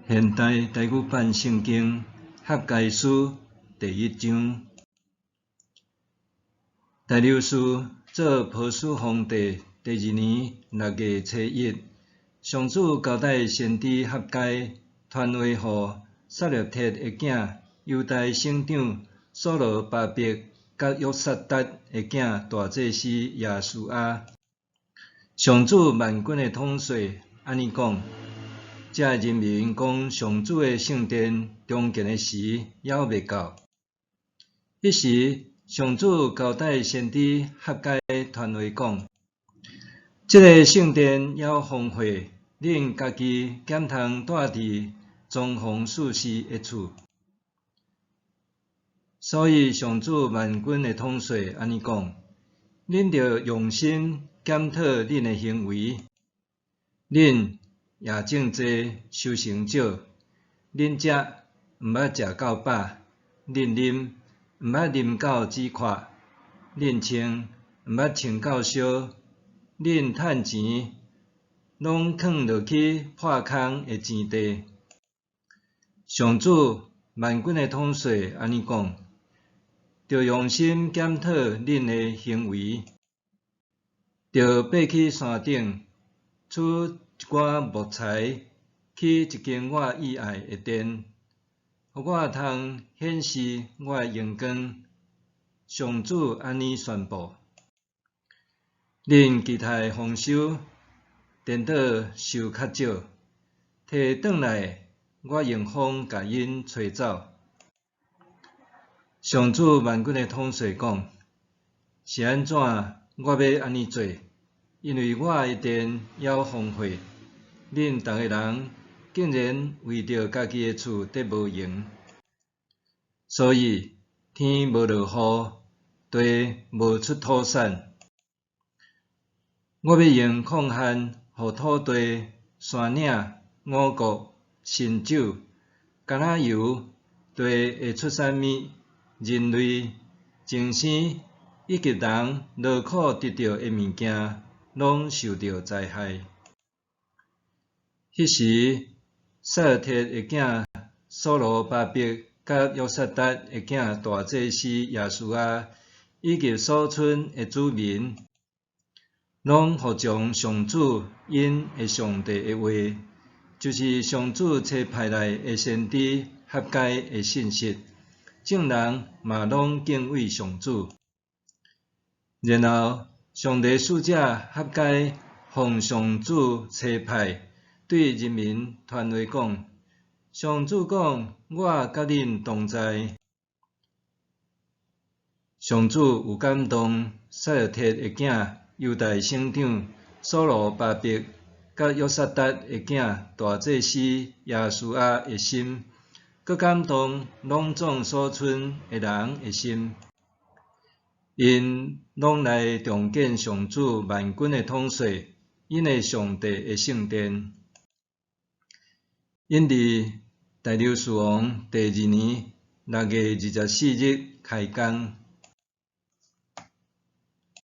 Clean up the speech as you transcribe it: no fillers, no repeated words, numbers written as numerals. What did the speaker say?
現代台語版聖經哈該書第一章，大流士做波斯皇帝第二年六月初一，上主交代先知哈該傳話予撒勒鐵的囝猶大省長所羅巴伯佮約撒達的囝大祭司耶書亞。上主萬軍的統帥按呢講：這人民講上主的聖殿重建的時猶未到。彼時，上主交代先知哈該傳話講：這个聖殿猶荒廢，恁家己敢通蹛佇裝潢事實的厝？所以上主萬軍的統帥按呢講：恁著用心檢討恁的行為，恁也種濟，收成少；恁食，毋捌食到飽；恁啉，毋捌啉到止渴；恁穿，毋捌穿到燒；恁趁錢，攏囥落去破空的錢袋。上主萬軍的統帥按呢講：著用心檢討恁的行為，著爬去山頂，取一寡木材，起一間我意愛的殿，予我通顯示我的榮光。上主按呢宣布：恁期待豐收，顛倒收較少，提轉來，我用風共𪜶吹走。上主萬軍的統帥講：是按怎我欲按呢做？因為我的殿猶荒廢，恁逐个人竟然為著家己的厝佇無閒。所以天無落雨，地無出土產。我欲用紺旱予土地、山嶺、五穀、新酒、橄欖油、地會出產物、人類、眾生以及人勞苦得著的物件，攏受著災害。彼時，撒勒鐵的囝所羅巴伯佮約撒達的囝大祭司耶書亞，以及所村的子民，攏服從上主𪜶的上帝的話，就是上主差派來的先知哈該的信息。眾人嘛攏敬畏上主。然後，上帝使者哈該奉上主差派，對人民傳話講：上主講，我佮恁同在。上主有感動撒勒鐵的囝猶大省長所羅巴伯佮約撒達的囝大祭司耶書亞的心，閣感動攏總所村的人的心。𪜶攏來重建上主萬軍的統帥，𪜶的上帝的聖殿。𪜶佇大流士王第二年六月24日開工。